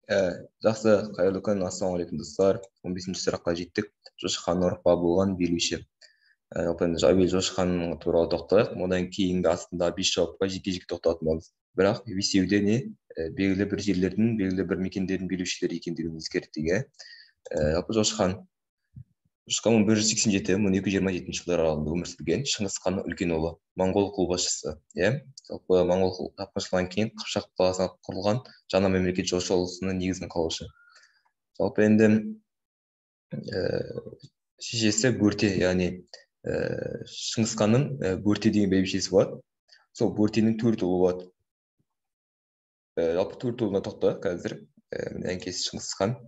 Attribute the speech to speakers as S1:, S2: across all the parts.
S1: Жақсы, қайырлы күн, ассалаумағалейкум, достар. 15-ші сұраққа жеттік. Жошы ханның ұрпағы болған билеуші. Жалпы енді әуелі Жошы хан туралы тоқталайық, одан кейінгі астында бес жауапқа жеке жеке тоқталатын боламыз. Бірақ бесеуі де не, белгілі бір жерлердің, белгілі бір мекендердің билеушілері екендігін ескерттік, иә. Жалпы Жошы хан 1187, 1227 жылдар аралығында өмір сүрген Шыңғыс ханның үлкен ұлы, моңғол қолбасшысы, иә. Жалпы моңғол шапқыншылығынан кейін Қыпшақ қаласына құрылған жаңа мемлекет Жошы ұлысының негізін қалаушы. Жалпы енді шешесі Бөрте, яғни Шыңғыс ханның Бөрте деген бәйбішесі болады. Сол Бөртенің төрт ұлы болады. Жалпы төрт ұлына тоқталайық қазір. Әкесі Шыңғыс хан.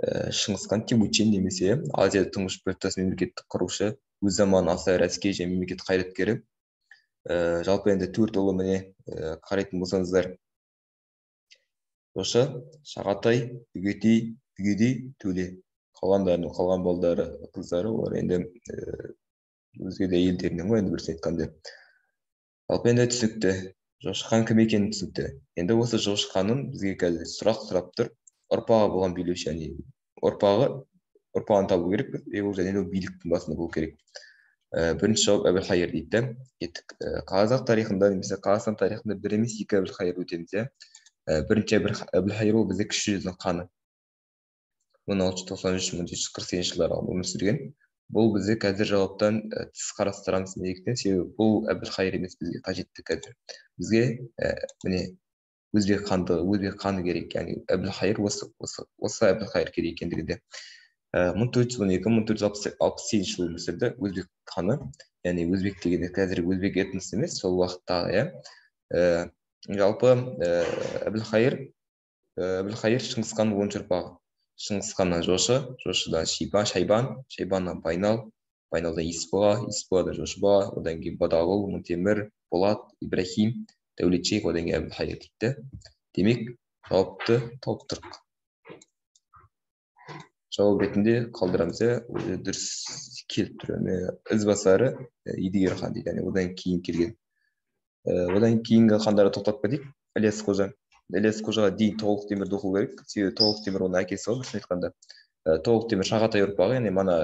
S1: Шыңғыс хан Темучин немесе Азияда тұңғыш біртұтас мемлекетті құрушы, өз заманының аса ірі әскери және мемлекет қайраткері. Жалпы енді төрт ұлы, міне, қарайтын болсаңыздар: Жошы, Шағатай, Үгетей, Үгедей, Төле. Қалғандарының, қалған балдары, қыздары, олар енді өзге де елдерінен ғой енді, біресе айтқанда. Жалпы енді түсінікті, Жошы хан кім екені түсінікті. Енді осы Жошы ханның бізге қазір сұрақ сұрап тұр: ұрпағы болған билеуші, яғни ұрпағын табу керекпіз и ол және де ол биліктің басында болу керек. Бірінші жауап Әбілхайыр дейді да. Кеттік. Қазақ тарихында немесе Қазақстан тарихында бір емес, екі Әбілхайыр өтеміз, иә. Бірінші Әбілхайыр ол бізде Кіші жүздің ханы, 1693, 1748 жылдары өмір сүрген. Бұл бізде қазір жауаптан тыс қарастырамыз. Неліктен? Себебі бұл Әбілхайыр емес бізге қажетті. Қазір бізге міне, өзбек хандығы, өзбек ханы керек, яғни Әбілхайыр, осы Әбілхайыр керек екендігінде. 1412, 1468 жылы өмір сүрді өзбек ханы. Яғни өзбек дегенде қазіргі өзбек этносы емес, сол уақыттағы, иә. Жалпы Әбілхайыр Шыңғыс ханның 10-шы ұрпағы. Шыңғыс ханнан Жошы, Жошыдан Шайбан, Шайбаннан Байнал, Байналдан Есбұға, Есбұғадан Жошыбұға, одан кейін Бадағұл, Мыңтемір, Болат, Ибрахим, Дәулет Шейх, одан кейін Әбілхайыр дейді. Демек, жауапты тауып тұрық, жауап ретінде қалдырамыз, иә. Өзі дұрыс келіп тұр. Ізбасары Едігер хан дейді, яғни одан кейін келген. Одан кейінгі хандарға тоқталып кетейік. Ілияс Қожа. Ілияс Қожаға дейін Толық Темірді оқу керек, себебі Толық Темір оның әкесі ғой, біріншіден айтқанда. Толық Темір Шағатай ұрпағы, яғни мана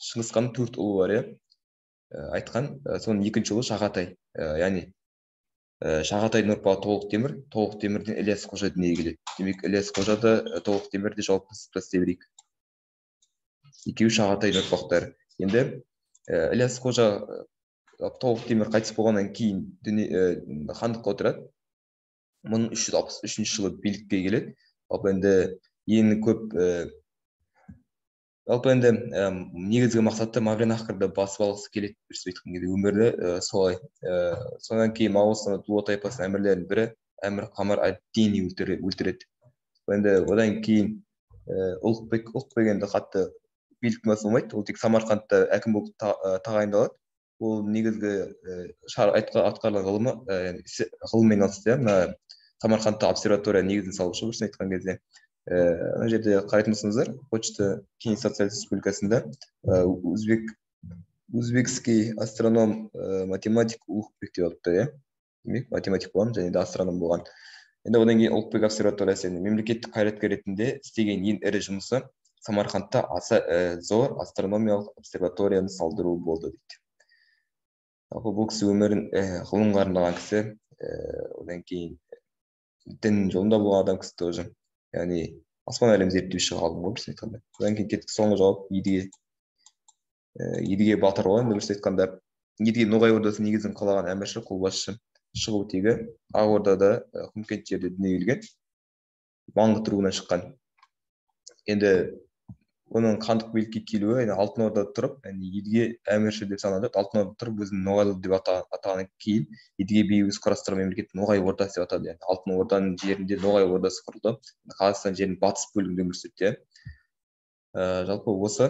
S1: Шыңғыс ханның төрт ұлы бар, иә, айтқан, соның екінші ұлы Шағатай, яғни Шағатайдың ұрпағы Толық Темір, Толық Темірден Ілияс Қожа дүниеге келеді. Демек, Ілияс Қожа да, Толық Темір де жауапты тастай берейік, екеуі Шағатайдың ұрпақтары. Енді Ілияс Қожа Толық Темір қайтыс болғаннан кейін дүние хандыққа отырады, 1363 жылы билікке келеді. Жалпы енді ең көп, жалпы енді негізгі мақсаты Мәуереннахрды басып алғысы келеді, бір айтқан кезде өмірі солай. Содан кейін Моғолстанда Дулат тайпасының әмірлерінің бірі әмір Қамар ад-Дини өлтіреді. Енді одан кейін Ұлықбек енді қатты биліктің басында болмайды, ол тек Самарқандта әкім болып тағайындалады. Ол негізгі атқарылған ғылымы, ғылыммен айналысты, иә. Мына Самарқандта обсерватория негізін салушы, біріншіден айтқан кезде. Ана жерде қарайтын болсаңыздар, почта Кеңес Социалистік Республикасында узбекский астроном, математик Ұлықбек деп алыпты, иә. Демек, математик болған және де астроном болған. Енді одан кейін Ұлықбек обсерваториясы. Енді мемлекеттік қайраткер ретінде істеген ең ірі жұмысы Самарқандта аса зор астрономиялық обсерваторияны салдыру болды дейді. Жалпы бұл кісі өмірін ғылымға арнаған кісі, одан кейін дін жолында болған адам кісі тоже, яғни аспан әлемін зерттеуші ғалым ғой, біріншіден айтқанда. Одан кейін кеттік, соңғы жауап Едіге. Едіге батыр ғой енді, біріншіден айтқанда. Едіге Ноғай Ордасының негізін қалаған әмірші, қолбасшы. Шығу тегі Ақ Ордада, Құмкент жерде дүниеге келген, маңғыт руынан шыққан. Енді оның хандық билікке келуі, яғни Алтын Ордада тұрып, яғни Едіге әмірші деп саналады, Алтын Ордада тұрып өзін ноғайлы деп атағаннан кейін Едіге би өзі құрастырған мемлекет Ноғай Ордасы деп атады. Яғни Алтын Орданың жерінде Ноғай Ордасы құрылды. Қазақстан жерінің батыс бөлігінде өмір сүрді, иә. Жалпы осы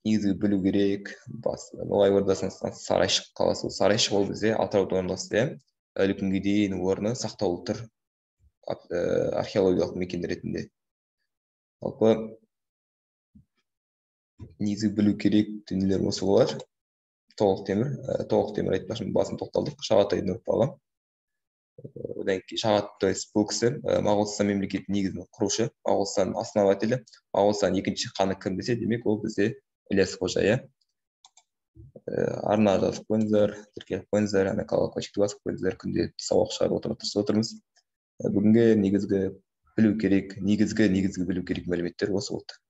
S1: негізгі білу керек. Бас Ноғай Ордасының Сарайшық қаласы. Сарайшық ол бізде Атырауда орналасты, иә. Әлі күнге дейін орны сақтаулы тұр археологиялық мекен ретінде. Жалпы негізгі білу керек дүниелер осы болар. Толық Темір, Толық Темір айтпақшы, басын тоқталдық, Шағатайдың ұрпағы. Одан кейін, то есть бұл кісі Моғолстан мемлекетінің негізін құрушы, Моғолстан основателі. Моғолстан екінші ханы кім десе, демек, ол бізде Ілияс Қожа, иә. Арна жазып қойыңыздар, тіркеліп қойыңыздар, ана колокольчикті басып қойыңыздар. Күнде сабақ шығарып отыруға тырысып отырмыз. Бүгінгі негізгі білу керек, негізгі білу керек мәліметтер осы болды.